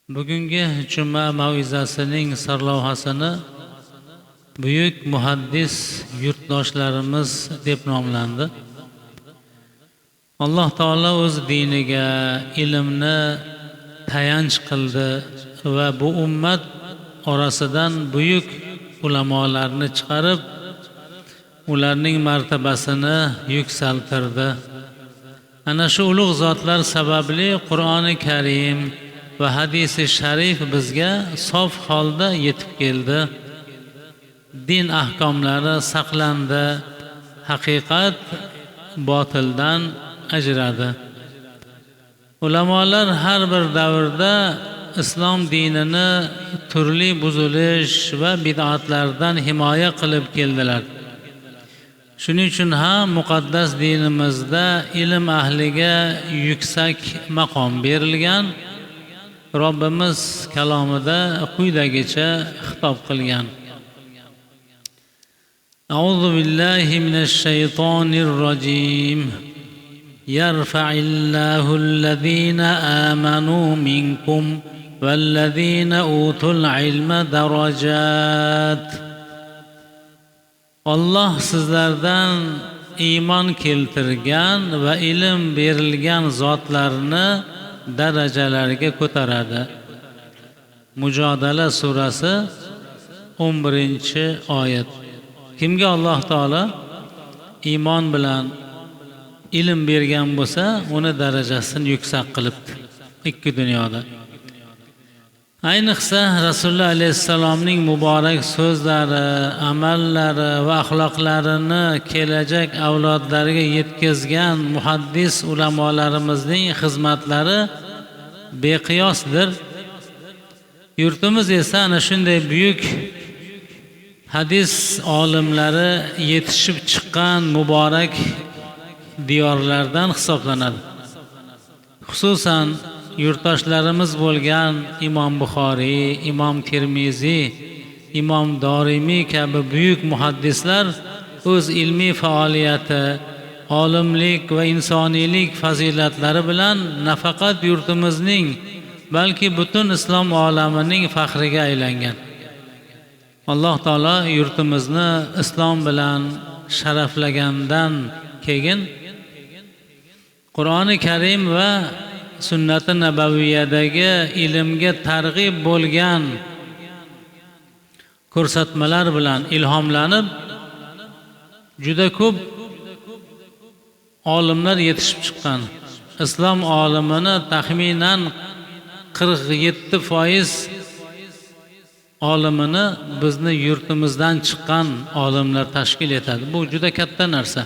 Bugungi juma mav'izasining sarlavhasini buyuk muhaddis yurtdoshlarimiz deb nomlandi. Alloh taolo o'z diniga ilmni tayanch qildi va bu ummat orasidan buyuk ulamolarni chiqarib, ularning martabasini yuksaltirdi. Ana shu ulug' zotlar sababli Qur'oni Karim va hadisi sharif bizga sof holda yetib keldi. Din ahkomlari saqlandi, haqiqat botildan ajradi. Ulamolar har bir davrda islom dinini turli buzilish va bid'atlardan himoya qilib keldilar. Shuning uchun ham muqaddas dinimizda ilm ahliga yuksak maqom berilgan. Robbimiz kalomida quyidagicha xitob qilgan. A'udhu billahi minash shaytonir rojim. Yarfa'illahu allazina amanu minkum vallazina utul ilma darajat. Alloh sizlardan iymon keltirgan va ilm berilgan zotlarni darajalariga ko'taradi. Mujodala surasi 11-oyat. Kimga Alloh taolo iymon bilan ilm bergan bo'lsa, uni darajasini yuksak qilibdi ikki dunyoda. Ayniqsa Rasululloh alayhissalomning muborak so'zlari, amallari va axloqlarini kelajak avlodlarga yetkazgan muhaddis ulamolarimizning xizmatlari beqiyosdir. Yurtimiz esa ana shunday buyuk hadis olimlari yetishib chiqqan muborak diyorlardan hisoblanadi. Xususan yurtdoshlarimiz bo'lgan Imom Buxoriy, Imom Termiziy, Imom Dorimiy kabi buyuk muhaddislar o'z ilmiy faoliyati, olimlik va insoniylik fazilatlari bilan nafaqat yurtimizning, balki butun islom olamining faxriga aylangan. Alloh taolo yurtimizni islom bilan sharaflagandan keyin Qur'oni Karim va sunnati nabaviyadagi ilmga targ'ib bo'lgan ko'rsatmalar bilan ilhomlanib juda ko'p olimlar yetishib chiqqan. Islom olimini taxminan 47% olimini bizni yurtimizdan chiqqan olimlar tashkil etadi. Bu juda katta narsa.